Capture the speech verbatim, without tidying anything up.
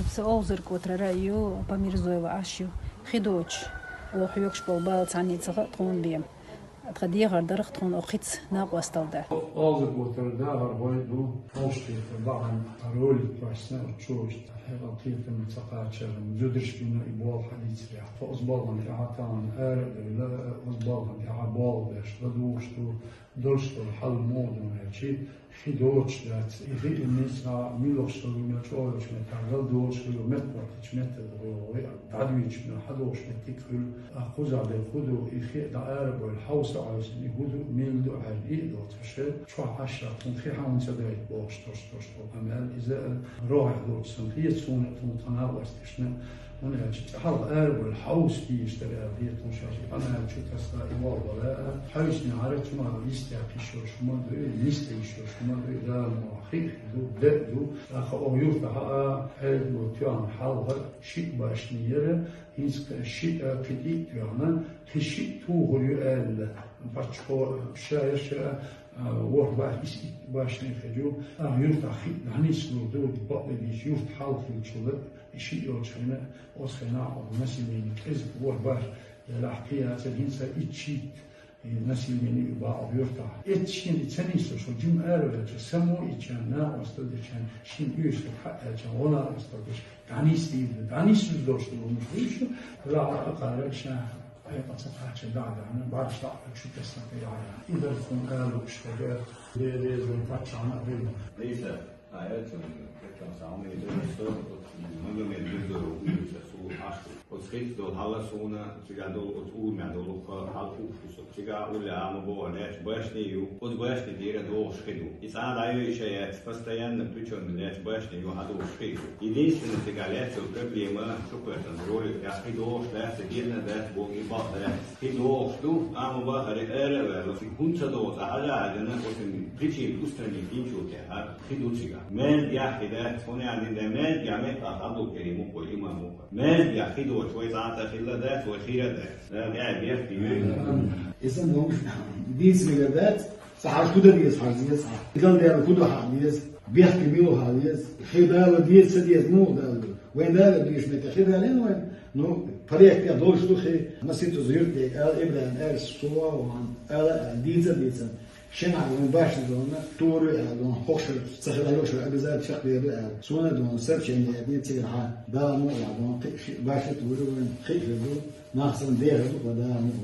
Са Олзарг-Отарара ю, Помирзоева Ӏаш ю. Хи доцуш, оха хьоьгуш болу бала цхьанна а ца хаьа тхуна бен. Тхан дехар дарх тхуна оха хица накъосталла дац. Олзарг-Отар дахархой ду, хьовш-кхетар бахьана, ролик кхоьссина оцу чу, хьекъал кхетам ца кхачарна, зударшкина и болх хьадийцарехь. Тхо оцу балхана тӀаьхьа тахана ара а девлла, оцу балхана тӀаьхьа болх беш ладугӀуш ду, долуш долу хьал муха ду аьлча, хи доцуш дац. И хи а нийса муьлхачу хӀуманна чӀогӀа йолчу меттехь, дала доцуш хуьлу, меттахӀоттийчу меттехь хуьлу, вай дӀадуьйцучу хьадогӀуш меттиг хуьлу. Ахьа кхузахь дерг хӀун ду, и хи а дӀаарабевлла, хьовса а хьовсийна, и хӀун ду, мила ду аьлла, и а доцуш, чохь Ӏаш, тхуна хи хьан ца дайта бохуш, тхоьш, тхоьш, тхо къамел, иза а рогӀехь доцуш санна хета суна а, тхуна тхан накъосташна а. ХӀунда аьлча цкъа хьалха арабевлла хьовса дезаш дара аьлла хета тхуна шаьш, и къамел чу тасна и вогӀу бала а, хьовсийна хьара чу ма йистехь йиш йолуш хӀума ду, нисдан йиш йолуш хӀума ду, и Дала мукъ лахь хи а ду, де а ду. ТӀаккха оха юртахь а, Ӏедало тоьхна хьалха шиъ башни яра, хӀинца кхин шиъ а, кхин тӀе а тоьхна, кхин шиъ тухур ю аьлла, паччахьо ша яра ша, а, ворхӀ бархӀ, исс итт башни хир ю. Ахьа юртахь хи дӀанислур ду, бакъдерг дийцича, юрт хьалха хиллачул а, и шиъ йолчу хенахь, оцу хенахь население кӀезиг ворхӀ бархӀ ялахь кхин яцара, хӀинца итт-шийтта население ю бакъ юртахь. Эццахь шена и ца нислуш, хӀокху жима араваьлча, само иччан, накъостал дечан, шен оьшург хьаъ аьлча, гӀо накъостал деш, дӀанисдийла, дӀанисдуьйш долуш ду хӀуманаш дуьйш, лаьа а кхара ша, хьекъал ца кхаччалц дӀа а даьхьна, бӀаьргаш дӀа а чу тесна тӀе яхьа. И дара тхуна ала лууш, хӀокху де-, деза паччахьна а хилла. Ӏийса, а, аьлла цунна, кхетам сан хьуна, и дара со, оцу Магомед Мирзоев улица, суна Ӏаш ду. Оцу хица долу хьал а суна, цигахь долу, оцу урамехь долу хьал хууш ду со. Цигахь уллехь а ма боху, лаьтташ башни ю. Оцу башни тӀера догӀуш хи ду. И цкъа а дӀайойуш а яц, постоянно причёмный лаьтташ башни ю, хьадогӀуш хи ду. Единственное, цигахь лаьтташ йолу проблема, шу кхоьссина ролик тӀехь, хи догӀуш дац, дегӀана дац боху, и бакъ дац. Хи догӀуш ду, амма бахара ара а ваьлла, цига хӀунда ца догӀу, цкъа хьажа а хьаьжна, оцу причина устранить йинчул тӀаьхьа хи ду цигахь. Маьждигехь хи дац, хӀунда аьлла, маьждигехь меттахь хьан ду кхерий мукъа, имам мукъа. Маьждигехь хи доцуш вай цкъа а ца хилла дац, вай хир а дац. Дала тӀаьхье бехке йойла. Иза ма дийца мегар дац, цхьа хьажа хӀун дан деза, хьажа деза. Дан дела хӀун дан хьажа деза. Бехке мила хьажа деза. Хи дала деза, ца деза, муха дала ду. Вайн дала дийш меттехь хи далийна вайн. Ну, проект я долуш ду хи. Масийтаза юрт де, ала ИбрахӀим, ала Сулаван, ала, ала дийца, дийца. Шен хьан вайн башни дона, тур ю аьлла дона, хӀокху шарахь ца хилла, хӀокху шарахь обязательно чекхдер ду аьлла. Суна а дона, сообщение яьтта, цигахь хьан, Дала мукъ лахь дона, кхин ши башни тур ю вайн, кхин хир ду, нах санна дехар ду, Дала мукъ.